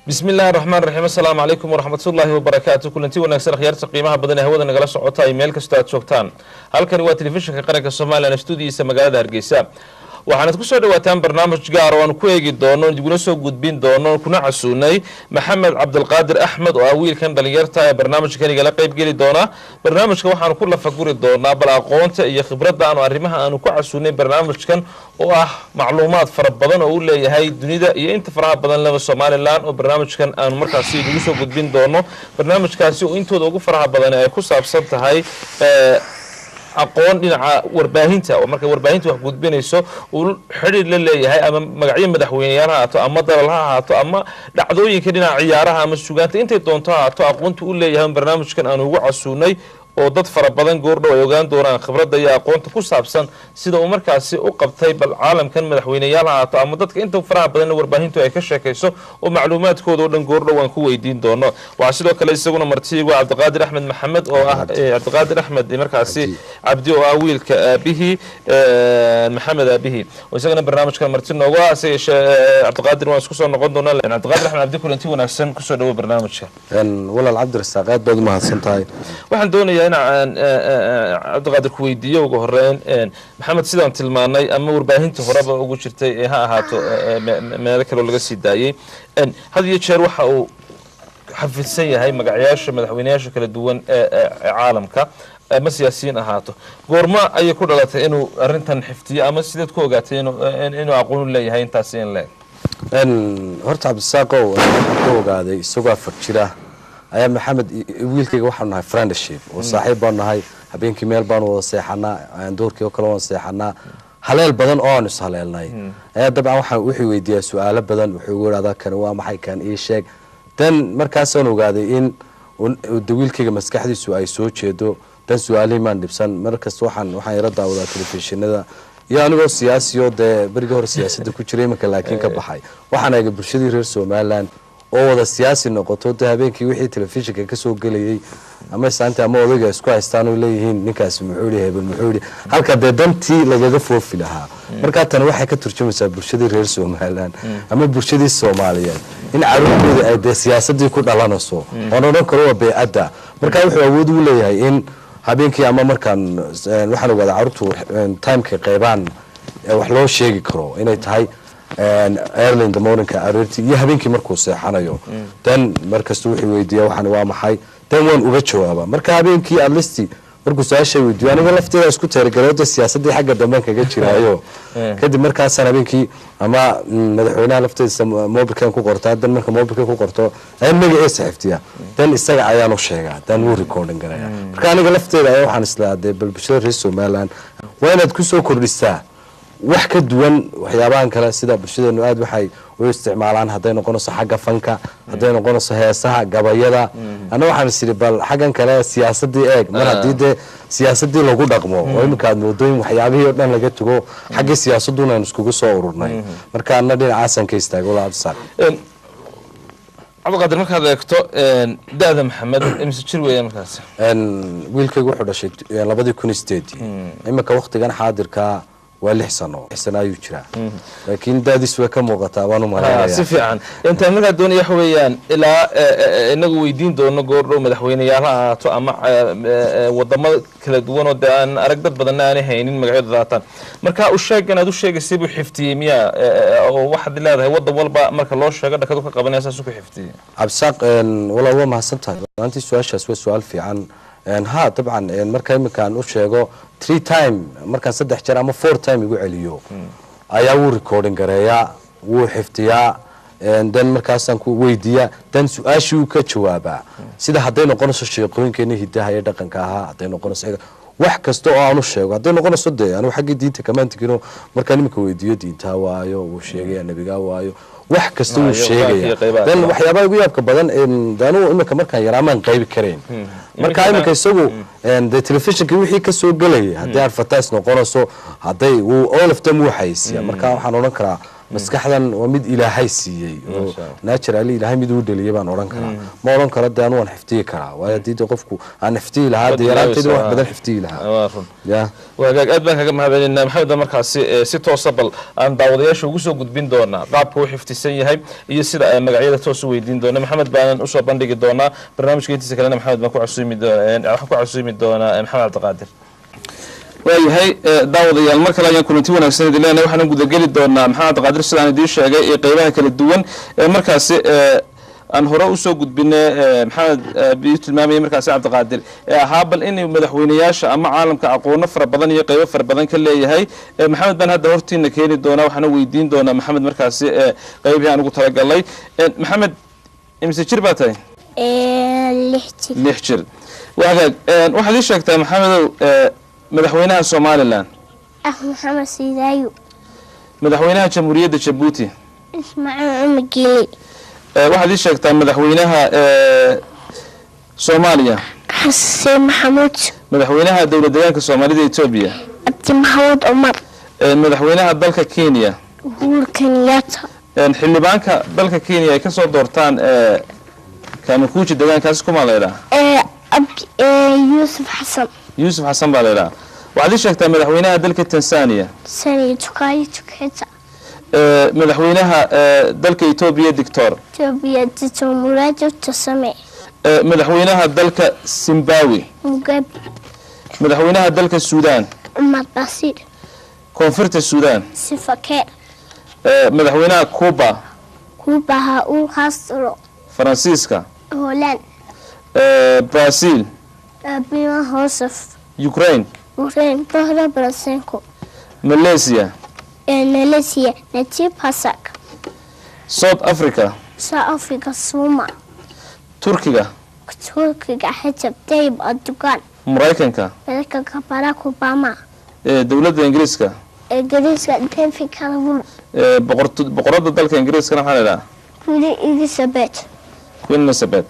Bismi illahi raxmaan raxiim. Assalaamu calaykum waraxmatullaahi wabarakaatu. Kulanti wanaagsan, akhyaarta qiimaha badan ee hawada nagala socota ay meel kastoo aad joogtaan. Halkani waa Telefishinka Qaranka Somalilan, stuudiyiisa magaalada Hargeysa. Waxaanad kusoo dhawaataan barnaamij gaar oo aan ku eegi doono, igula soo gudbin doono, kuna casuunay Maxamed Cabdilqaadir Axmed oo ah wiilkan dhalinyarta ee barnaamijkan igala qeybgeli doona. Barnaamijka waxaanu ku lafaguri doonaa bal aqoonta iyo khibradda aanu arrimaha aanu ku casuunay barnaamijkan, oo ah macluumaad fara badan oo u leeyahay dunida iyo inta faraha badan leba Somalilan, oo barnaamijkan aanu markaasi idigu soo gudbin doono. Barnaamijkaasi oo intooda ugu faraha badan ay ku saabsan tahay aqoon dhinaca warbaahinta, oo marka warbaahinta wax gudbinayso uu xidhiir la leeyahay, ama magacyo madaxweyneyaal ha ahaato, ama dalal ha ahaato, ama dhacdooyinka dhinaca ciyaaraha ama sugaanta, intay doonto ha ahaato, aqoonta u leeyahay barnaamijkan aanu ugu casuunay, oo dad fara badan goordhow ay ogaan doonaan khibradda iyo aqoonta ku saabsan sida uu markaasi u qabtay bal caalamkan, madaxweyneyaal ha ahaato ama dadka inta faraha badanna warbaahintu ay ka sheekayso, oo macluumaadkooda oo dhan goordhow aan ku weydiin doono. Waxaa sidoo kale isaguna martiigu Cabdiqaadir Axmed Maxamed, oo ah Cabdiqaadir Axmed markaasi Cabdi, oo ah wiilka aabihii, Maxamed aabihii, oo isagana barnaamijkan marti noogu ah. Hase yeeshee Cabdiqaadir waan isku soo noqon doonaa. Cabdiqaadir Axmed Cabdi, kulanti wanaagsan, kusoo dhawo barnaamijka. Walaal Cabdirasaaq, aad baad umahadsan tahay. Waxaan doonayaa in aan Cabdiqaadir ku weydiiyo ugu horeyn, Maxamed sidaan tilmaanay ama warbaahinta horeba ugu jirtay ee ha ahaato meelo kaleo laga sii daayey, had iyo jeer waxa uu xafidsan yahay magacyaasha madaxweyneyaasha kala duwan ee caalamka ama siyaasiyiin ahaato. Goorma ayay ku dhalatay inuu arrintan xifdiyo, ama sideed ku ogaatay inuu aqoon u leeyahay intaasi in leeg? Horta Cabdisaaqow, waxaan ku ogaaday isagoo 4 jir ah ayaa. Maxamed wiilkayga waxaanu nahay friendship oo saaxiib baanu nahay. Habeenkii meel baanu wada seexanaa, duurkii oo kale waan seexanaa. Haleel badan oo aanu ishaleelnay ayaa dabcan waxaan wuxuu weydiiyaa su-aalo badan. Wuxuu igu idhahdaa, "Kani waa maxay? Kan ii sheeg." Dan markaasaan ogaaday in de wiilkayga maskaxdiisu ay soo jeedo. Dan su-aalihii maan dhibsan. Markasta waxaan yaro daawadaa telefishinada iyo anigoo siyaasiyo dee berigii hore siyaasadda ku jiray, iminka laakiin ka baxay. Waxaan eegay bulshadii reer Somaliland oo wada siyaasi noqoto, dee habeenkii wixii telefishinka kasoo gelayay ama isaanta ama odayga isku haystaan oo leeyihiin, "Ninkaasi muxuu yihi? Hebel muxuu yihi?" Halka dee dantii lagaga foofi lahaa. Markaa tani waxay ka turjumaysaa bulshadii reer Somaliland ama bulshadii Soomaaliyeed in caruurtooda ay dee siyaasadii ku dhalanayso, oon odhan karo waa bey-adda. Marka wuxuu awood ugu leeyahay in habeenkii ama markaan waxaan ogaaday carruurtu timeka qeybaan wax loo sheegi karo inay tahay early in the morningka, aroortii, iyo habeenkii markuu seexanayo. Dan markasta wuxuu weydiiya, "Waxaan waa maxay?" Dan waan uga jawaaba. Marka habeenkii at least markuu su-aasha weydiiyo, aniga lafteeda isku teergareedo, siyaasaddii xagga damben kaga jiraayo. Kadib markaasaan habeenkii ama madaxweynaha lafteediisa mobilkan ku qortaa. Dan marka mobilka ku qorto ayaan magaciisa xifdiya, dan isaga ayaan u sheegaa, dan wuu recording garaya. Marka aniga lafteeda ayaa waxaan islaa dee bal bulshada reer Somaliland waa inaad kusoo kordhisaa wax ka duwan waxyaabahan kale, sida bulshadeenu aad waxay u isticmaalaan, hadday noqonayso xagga fanka, hadday noqonayso heesaha, gabayada. Anna waxaan is idhi bal xaggan kale siyaasadii eeg, mar haddii dee siyaasadii lagu dhaqmo oo iminka aad moodo in waxyaabihii oo dhan laga tago, xaggii siyaasaduna aynu iskugu soo ururnay. Marka anna dhinacaasaan ka istaagay, walaa Cabdisaaq. Cabdiqaadir, markaad eegto da-da Maxamed, imise jir weeya markaas? Wiilkaygu wuxuu dhashay 2008-dii. Iminka waktigan xaadirkaa waa 6 sano, 6 sano ayuu jiraa, laakiin daadiis way ka muuqataa baan u malaynaya. Si fiican. Intaan markaa doonaya waxa weeyaan ilaa inagu weydiin doono goordhow madaxweyneyaal ha ahaato ama wadamo kala duwan oo dee aan arag dad badanna aanay haynin magacyadooda haataan. Marka u sheegan aad u sheegaysay buu xiftiyey miyaa, oo waxaad leedahay wadan walba marka loo sheego dhakadu ka qabanaya, saasuu ku xiftiyey? Cabdisaaq, walaal, waa mahadsan tahay. Maantii su-aashaas waa su-aal fiican. Ha, dabcan, marka iminkaan u sheego three time, markaan saddex jeer ama four time igu celiyo ayaa wuu recording gareeyaa, wuu xifdiyaa. Dan markaasaan ku weydiiyaa, dan su-aashii uu ka jawaabaa, sida hadday noqonayso sheeqooyinkeena hidaha iyo dhaqanka ahaa, hadday noqonayso wax kasta oo aan u sheego, hadday noqonayso dee anigu xaggii diinta kamaan tegino. Markaan iminka weydiiyo diintaa waayo, wuu sheegaya, nebigaa waayo, wax kasta wuu sheegaya. Dan waxyaabaha ugu yaabka badan, de anugu iminka markaan yaraamaan qaybi karayn. Marka iminka isagu dee telefishinka wixii kasoo gelayay, haddii advertise noqonayso, hadday wuu all of them wuu xayisiya. Marka waxaan odhan karaa Maskaxdan waa mid Ilaahay siiyey oo Masha Allah. Naturally Ilaahay mid uu dhaliyay baan odhan karaa. Ma odhan karo dee anu waan xifdiyi karaa, waayo haddii dee qofku aan xifdiyi lahaa, dee yaraanteeda wax badan xifdiyi lahaa. Waa run. Ya. Wagaag, aad baan kaga mahadcelinaa, Maxamed. Markaasi si toosa bal aan daawadayaasha ugu soo gudbin doonaa qaabka uu xifdisan yahay iyo sida ay magacyada toos u weydiin doona. Maxamed baanan usoo bandhigi doonaa barnaamijka intiisa kalena. Maxamed baan ku casuumi doona, waxaan ku casuumi doonaa Maxamed Cabdiqaadir. Waayahay, daawadayaal, mar kale ayaan kulanti wanaagsan idin leenahay. Waxaan gudageli doonaa Maxamed Cabdiqaadir, sidaan idiin sheegay, ee qeybaha kala duwan ee markaasi aan hore usoo gudbinay Maxamed biyu tilmaamayay markaasi Cabdiqaadir ee ahaa bal in madaxweyneyaasha ama caalamka aqoono fara badan iyo qeybo fara badan ka leeyahay. Maxamed baan hadda hortiina keeni doonaa, waxaana weydiin doonaa Maxamed markaasi qeybihii aan ugu talagalnay. Maxamed, imise jir baa tahay? 6 jir. 6 jir. Wagaag, waxaad ii sheegtaa, Maxamedow, madaxweynaha Somaliland? Axmed Maxamed Siidaayo. Madaxweynaha Jamhuuriyadda Jabuuti? Ismaaciil Cumar Geele. Waxaad ii sheegtaa madaxweynaha Soomaaliya? Xasan Maxamuud. Madaxweynaha dowlad deegaanka Soomaalida Etoobiya? Cabdi Maxamuud Cumar. Madaxweynaha dalka Kenya? Uhuru Kenyatta. Xildhibaanka dalka Kenya ay kasoo doortaan Kamakuji deegaankaasi kumaa la idhaha? Yuusuf Xasan. Yuusuf Xasan baa la idhaha. Waxaad ii sheegtaa madaxweynaha dalka Tanzania? Sani Tukayo Tuketa. Madaxweynaha dalka Etoobiya, doctor? Etoobiya, Dito Murajo Tasame. Madaxweynaha dalka Zimbabwe? Mugabe. Madaxweynaha dalka Suudaan? Cumar Basiir. Koonfurta Suudaan? Sifakeer. Madaxweynaha Cuba? Kuuba, Raul Castro. Faransiiska? Holand. Brazil? Dilma Rousseff. Ukraine? Ukraine, Petro Poroshenko. Malaysia? Malaysia, Najib Razak. South Africa? South Africa, Zuma. Turkiga? Turkiga, Recep Tayyip Erdogan. Maraykanka? Maraykanka, Barack Obama. Dowladda Ingiriiska? Ingiriiska, David Cameron. Boqoradda dalka Ingiriiskana maxaa la idhaha? Queen Elizabeth. Queen Elizabeth.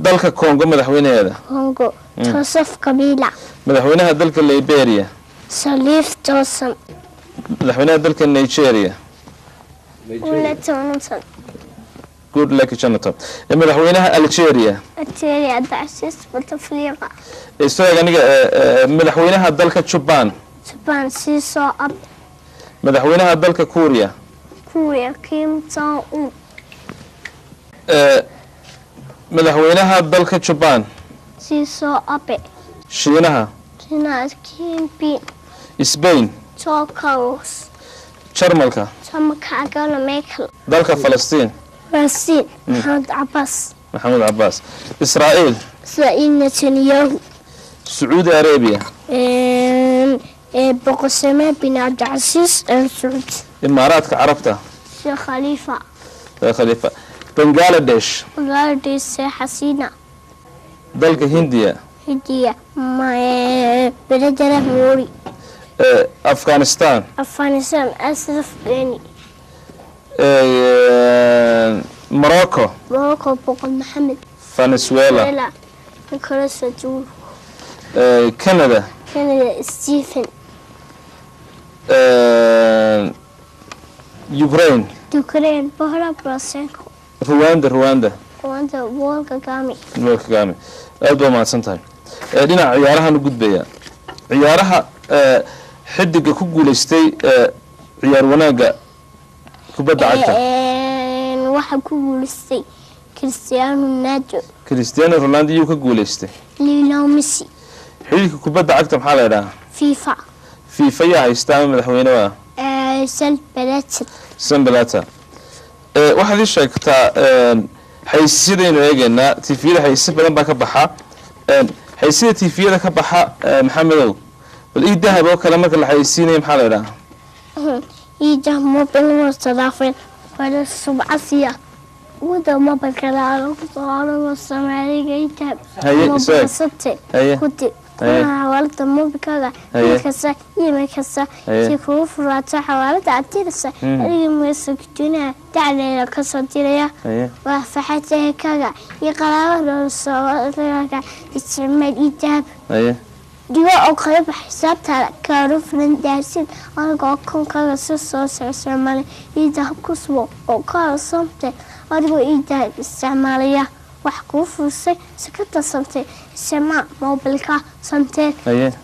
Dalka Congo madaxweynaheeda? Congo, Joseph Kabila. Madaxweynaha dalka Liberia? Sirleaf Johnson. Madaxweynaha dalka Nigeria? Goodluck Jonathan. Goodluck Jonathan. Madaxweynaha Algeria? Algeria, Abdelaziz Bouteflika. Isaga aniga madaxweynaha dalka Japan? Japan, Shinzo Abe. Madaxweynaha dalka Kuuriya? Korea, Kim Jong Un. Madaxweynaha dalka Japan? Shinzo Abe. Shiinaha? China, Kim Ping. Spain? Joe Carlos. Jarmalka? Jarmalka, Angela Merkel. Dalka Falastiin? Falastiin, Maxamed Cabbaas. Maxamed Cabaas. Israa'iil? Israa'iil, Netanyahu. Sacuudi Arabia? Boqor Salmaan bin Cabdilcasiis Al Sacuud. Imaaraadka Carabta? Sheekh Khalifa. Khalifa. Bangaladesh? Bangladesh, Sheikh Hasina. Dalka Hindiya? Hindiya, Narendra Modi. Afghanistan? Afghanistan, Ashraf Ghani. Morocco? Morocco, Boqor Maxamed. Venezuela? Venezuela, Nicolas Maduro. Canada? Canada, Stephen. Ukraine? Ukraine, Petro Poroshenko. Rwanda, Rwanda? Rwanda, Paul Kagame. Paul Kagame. Aad baa mahadsan tahay. Dhinaca ciyaarahan u gudbaya. Ciyaaraha, xidiga ku guuleystay ciyaar wanaagga kubadda cagta? Waxaa ku guuleystay Cristiano Ronaldo. Cristiano Ronaldo iyuu ka guuleystay? Lionel Messi. Xidhiidhka kubadda cagta maxaa la idhahaa? FIFA. FIFA yaa haysta ama madaxweyne waa? Sepp Blatter. Sepp Blatter. Waxaad ii sheegtaa, xaysiisyadaynu eegaynaa, TV-yada xaysiisyo badan baa ka baxa. Xaysisyada TV-yada ka baxa, Maxamedow, bal ii dahab oo kale marka la xaysiinaya maxaa la idhahaa? eDahab mobile mustadafin wala subcasiya wada mobilka lagu soo Soomaaliga eDahab. Haye, isaag. Sabte Haye. kuti Haye. kuna xawaalada mobilkaaga Haye. meel kasta iyo meel kasta Haye. si kugu furaato xawaalada aad diraysa adiga meesugdunaa dacdeeda kasoo diraya. Haye. Waa faxad ehelkaaga iyo qaraabada sooga isticmaal eDahab. Haye. Dhigo oo kala bax xisaabtaada kaaro furan Dahabshiil adigoo akoonkaaga si soo isticmaalaya eDahab ku subo oo ka hel Somtel adigoo eDahab isticmaalaya. Wax kuu fusay sikada Somtel, isticmaal moobilka Somtel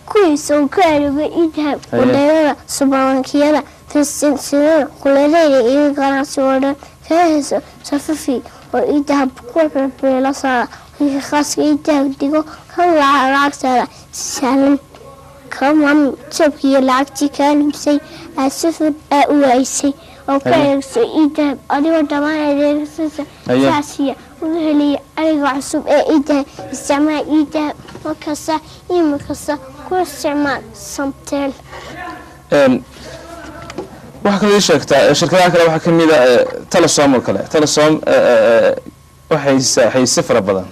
kuwiisa oo ka adeego eDahab wadayada subarmarketyada, farmasiyada, kuleelada iyo ganacsi oo dhan kaga hayso safafi oo eDahab ku xirxiran saara khaaska eDahab dhigo kan lacagtaada si sahlan ka maamul jeebkiiyo lacagtii kaa lumisay aad si fudud aa u waysay oo ka adeegso eDahab adigoo dhammaan adeegyada saasiya uga helaya adeega cusub ee eDahab. Isticmaal eDahab markasta iyo markasta ku isticmaal Somtel. Waxaa kaloo ii sheegtaa shirkadaha kale waxaa kamid a Telesom oo kale. Telesom waxay haysaa xayeysiis fara badan.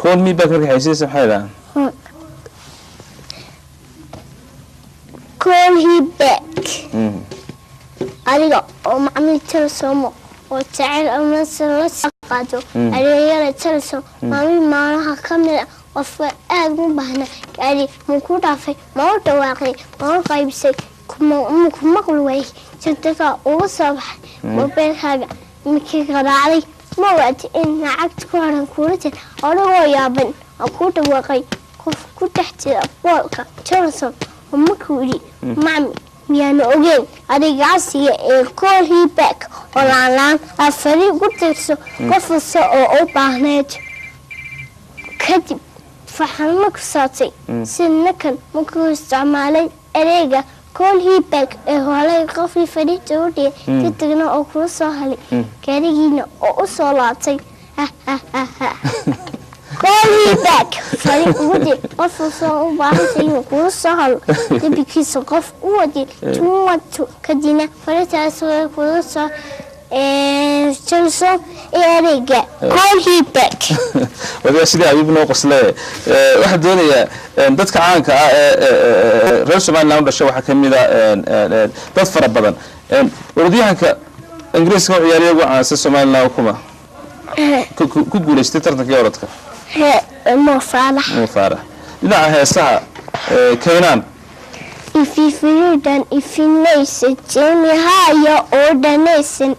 "Call me back" markay xayeysiisa maxay dhahaan? Call he back. Adiga oo macmiil Telesom oo jecel amase la qaado adeegyada Telesom, maalin maalmaha ka mid a qofka aada ugu baahna gaari ma ku dhaafay, ma u dhawaaqay, ma u qaybisay, ma ku maqli waayey, jagdaga uga soo baxay moobeelkaaga mikii garaacday, ma ogaatay in lacagta ku haran kuula jir adigoo yaaban oo ku dhawaaqay qof ku dhex jira boolka Telesom oo markuu yidhi, "Macmi, miyaanu ogeyn adeega casriga ee Call he back oo laan-laan aad fariin ku dirso qof kasta oo u baahneed?" Kadib faxalma ku saabtay si ninkan markuu isticmaalay ereyga "call he back" ee holay qofkii fariinta u dhigay, kadibna oo kula soo helay gaarigiina oo u soo laabtay. Call he back fariin ugu dir qof kasta oo u baahantay inuu kula soo helo dembigiisa qof u wadi 212, kadibna fariintaas way kula soo Telesom ee ereyga "call he back". Wadiga sidii Abiib noo qosle. Waxaan doonayaa dadka caanka ah ee reer Somaliland u dhashay waxaa kamid a dad fara badan. Orodyahanka Ingiriiska u ciyaariya ugu caansan Somaliland kuma ku guuleystay tartankii orodka? Mo Faarax. Mo Faarax. Dhinaca heesaha, Kaynaan. Ififirudan ifinaysa jemihaya oo dhanaysan.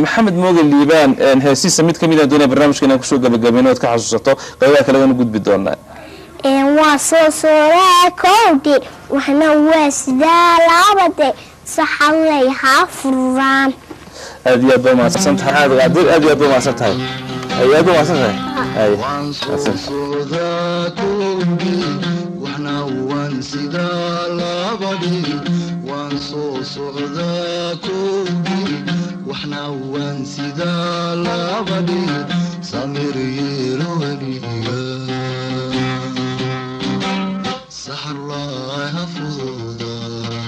Maxamed Mooge Liibaan heesiisa mid kamid a doonaya barnaamijka inaan kusoo gabagabayno ood ka xasuusato, qaybaha kale waan u gudbi doonaa. Waa soo sooraa kowdhi, waxna waa sidaa labade saxanlay haa furaan. Aad iyo aad ba umahadsan tahay, aad aad aad iyo aad ba umahadsan tahay, ay aad ba umahadsan tahay, ay. Waan soo socdaa kowdhi, waxna waan sidaa labadhi. Waan soo socdaa kowdhi, waxna waan sidaa labadhi, samir yeelo weliga, saxarlaa ha fududaa.